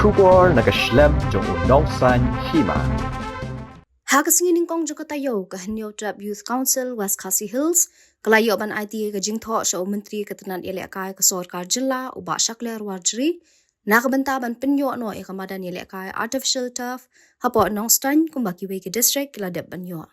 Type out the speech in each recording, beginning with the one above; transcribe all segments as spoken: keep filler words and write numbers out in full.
Khubor na ka shlem jong u nongsan hima. Ha ka sngi nyngkong jong ka taïew, ka Hynñiewtrep Youth Council West Khasi Hills ka la ïoh ban aiti ka jingthoh sha u Myntri ka tnat ïalehkai ka sorkar jylla, u Bah Shakliar Warjri, na ka bynta ban pynïoh noh ïa ka madan ïalehkai artificial turf hapoh Nongstoiñ kumba kiwei ki district ki la dep ban ïoh.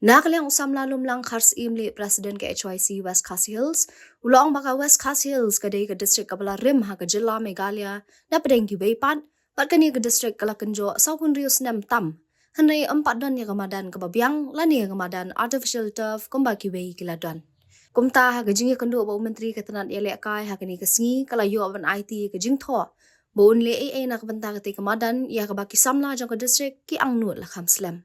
Na ka liang u samla Lumlang Kharsyiem Lih, President ka H Y C West Khasi Hills, u la ong ba ka West Khasi Hills ka dei ka district kaba la rim ha ka jylla Meghalaya na pdeng kiwei pat, bad kane ka district ka la kynjoh sawphew hynriew snem tam, hynrei ym pat don ïa ka madan kaba biang lane ïa ka madan artificial turf kumba kiwei ki la don. Kumta, ha ka jingïakynduh bad u Myntri ka tnat ïalehkai ha kane ka sngi, ka la ïoh ban aiti ka jingthoh ba un leh ei ei na ka bynta katei ka madan ïa kaba ki samla jong ka district ki angnud la kham slem.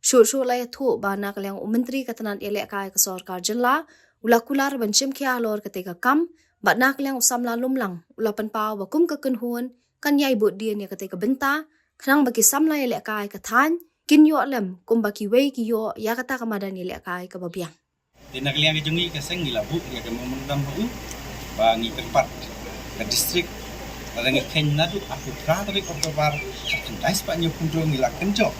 Shuh shuh la ïathuh ba na ka liang u Myntri ka tnat ïalehkai ka sorkar jylla u la kular ban shim khia halor katei ka kam, bad na ka liang u samla Lumlang u la pynpaw ba kum ka kynhun kan ïai bud dien ïa katei ka bynta, khnang ba ki samla ïalehkai ka thaiñ kin ïoh lem kumba kiwei ki ïoh ïa kata ka madan ïalehkai kaba biang. Te na ka liang ka jong ngi ka seng ngi la buh ïa ka memorandum ha u ba ngi kyrpad ka district, lada ngi kheiñ naduh arphew phra tarik October, khyndai spah hynñiew phew hynriew ngi la kynjoh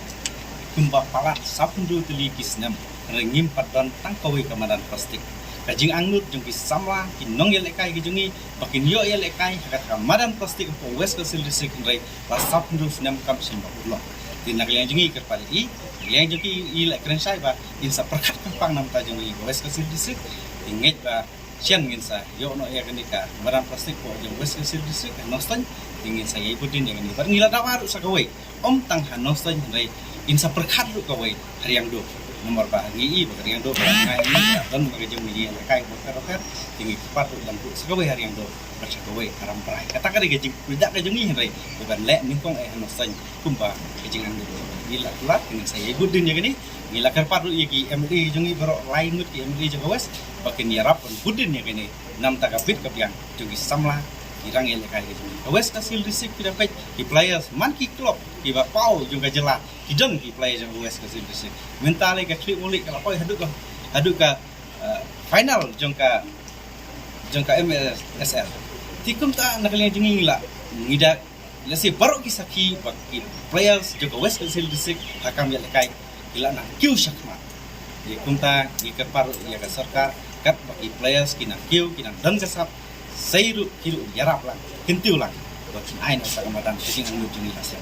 kumba palat sawphew hynriew tylli ki snem, hynrei ngim pat don tang kawei ka madan plastik. Ka jingangnud jong ki samla, ki nongïalehkai ki jong ngi ba kin ïoh ïalehkai ha kata ka madan plastik hapoh West Khasi Hills District, hynrei la sawphew hynriew snem kam shym la pud noh. Te na ka liang jong ngi kyrpad ïa i, na ka liang jong ki i la kren shai ba in sa pyrkhat kyrpang na ka bynta jong ngi ka West Khasi Hills District. Te ngeit ba shen ngin sa ïoh noh ïa kane ka madan plastik hapoh jong West Khasi Hills District, ha Nongstoiñ, te ngin sa ïai bud dien ïa kane. Bad ngi la dawa ruh sa kawei, ym tang ha Nongstoiñ, hynrei in sa pyrkhat ruh kawei ha Riangdo. Namar ba ngi i ba ka Riangdo ka ngai ngi ka don ba ka jong ngi ïalehkai bapher bapher, te ngi kyrpad ruh ban buh sa kawei ha Riangdo bad sa kawei ha Rambrai. Kata ka dei ka jingkyrpad ka jong ngi, hynrei ba ban leh nyngkong eh ha Nongstoiñ kumba ka jingangnud. Ngi la kular, te ngin sa ïai bud dien ïa kane. Ngi la kyrpad ruh ïa ki M L A jong ngi baroh, lai ngut ki M L A jong ka West, ba kin ïarap ban bud dien ïa kane na ka bynta ka bit ka biang jong ki samla, ki rangïalehkai ki jong ngi. Ka West Khasi Hills District, phi da peit ki players man ki club kiba paw jong ka jylla, ki don ki players jong ka West Khasi Hills District. Mynta lei ka Khlieh Mulieh ka la poi haduh ka, haduh ka, eh, final jong ka, jong ka M S S L. Te kumta na ka liang jong ngi la, ngi da, lehse baroh ki sakhi ba ki players jong ka West Khasi Hills District ha ka kam ïalehkai ki la nang kiew shakhmat. Te kumta ngi kyrpad ruh ïa ka sorkar, katba ki players ki nang kiew, ki nang don ka sap, sei ruh ki ruh ïarap lang, kyntiew lang, ba kin ai noh sa ka madan ka jingangnud jong ngi la seng.